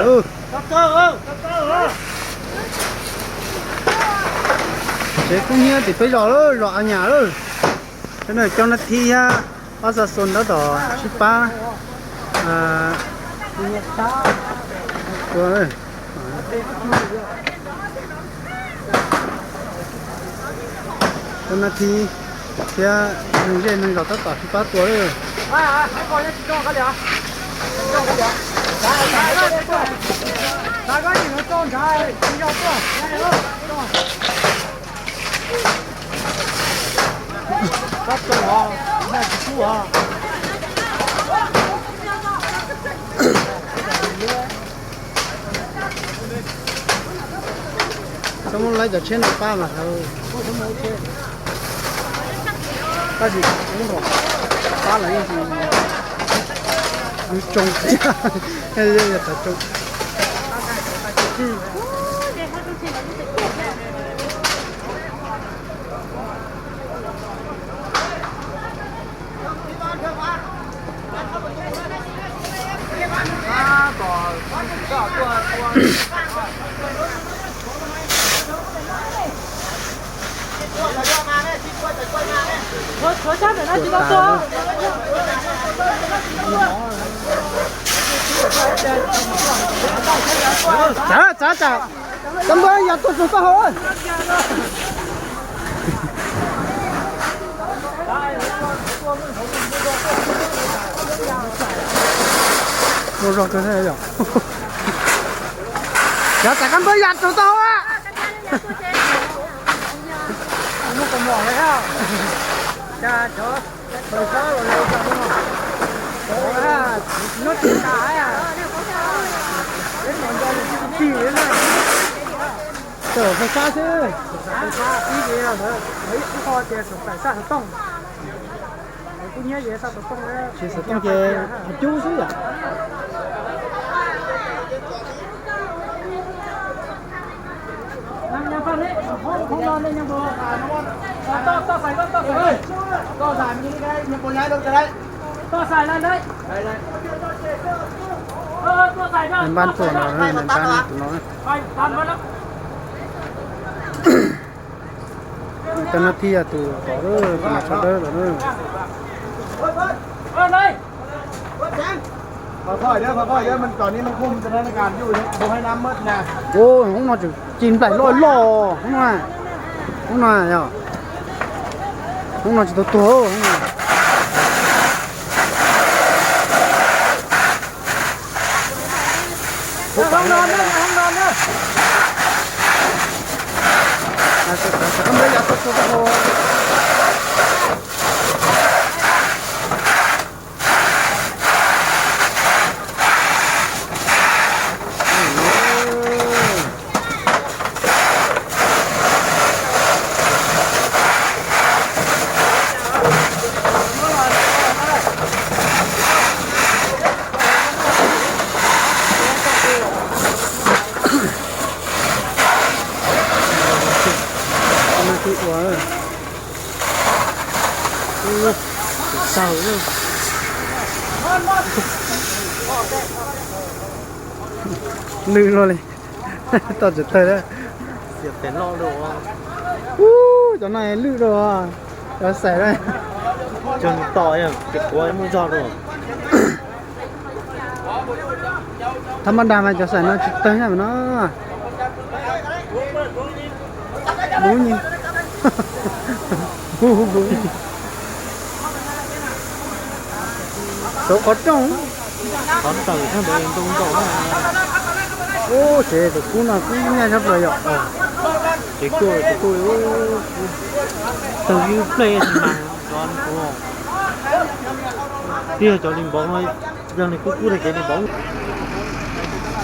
ເອີ ເຈົ້າເຈົ້າ ເອີ ເຈົ້າເຈົ້າ ເອີ ເດັກຜູ້ເຮຍຊິໄປຫຼໍ່ເລີຍ ຫຼໍ່ອາຫຍັງເລີຍ ເຈົ້າໜ້າທີ່ ເຈົ້າໜ້າທີ່ ປະຊາຊົນລາວຕໍ່ຊິປາ ເອີ ຕົວເອີຍ ເຈົ້າໜ້າທີ່ ເສຍໜຶ່ງເດ້ ໜຶ່ງດອກ ຕັດຕໍ່ຊິປາຕົວເດີ. ສະມຸນໄພຈະເຊັນປາມາເຮົາ ປາຊິ ປາລະຍັງຊິຢູ່ຈົງ ເອີຍ ຢ່າຕາຈົງ. ເປັນບ້ານສວນເຮົາເນາະ ເປັນບ້ານຂອງເຮົາເນາະ. ເຈົ້າໜ້າທີ່ອາຕູຕໍ່ເດີ ເປັນມາຊອດເດີເດີ. ຄ່ອຍໆເດີ ຄ່ອຍໆເດີ ມັນຕອນນີ້ມັນຄຸມສະຖານະການຢູ່ ບໍ່ໃຫ້ນ້ຳໝົດນະ. ໂອ້ຍ ຫ້ອງນອນຈະກິນໄປຮ້ອຍລໍ້ ຫ້ອງນອນ ຫ້ອງນອນເນາະ ຫ້ອງນອນຈະໂຕໆ ຫ້ອງນອນ. ຫ້ອງນອນເດີ ຫ້ອງນອນເດີ.ລື່ນເລີຍ ຕອນຈະເຕີຍແລ້ວ ສຽບແຕ່ນລໍໂລ. ອູ້ ເຈົ້ານາຍລືນເລີຍ ເຈົ້າໃສ່ໄດ້ ຈົນຕໍ່ເອີຍ ເຈັບຫົວມືຈອດໂລ. ທຳມະດາມັນຈະໃສ່ໜ້ອຍຈຸດເຕີຍແມ່ນບໍ່ເນາະ ບໍ່ຍິງ ບໍ່ ບໍ່ຍິງ. ໂຕຂໍຕົງ ຂໍຕົງ ຖ້າບໍ່ເຫັນຕົງຕົງ ໂອ້ ເຈ ຕົວກູນະ ກູໃຫຍ່ທັບເລີຍອະ ເຈ ໂກ້ ເຈ ໂກ້. ໂອ້ ຕົງຢູ່ເພລສມາ ຈອນໂກ້ ເດ ຈອນລິງບອກໜ້ອຍ ເລື່ອງນີ້ກູ ກູໄດ້ແຄ່ນີ້ບອກ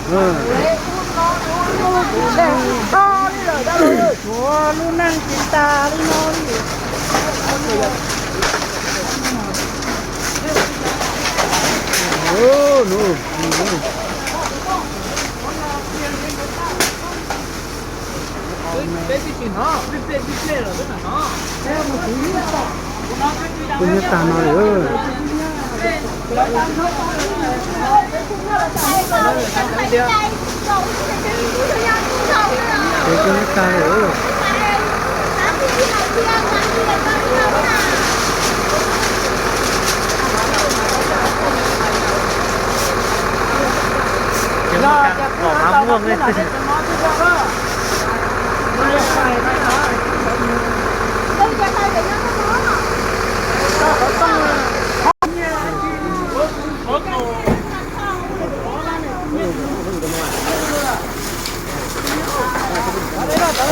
ເອີ. ໂອ້ ລູກນັ່ງກິນຕາລີນອນ ໂອ້ ໂນ ໂນ. ເປັນຍາຕາມາເລີຍ.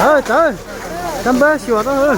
Ơi, tới. Năm bé xíu đó.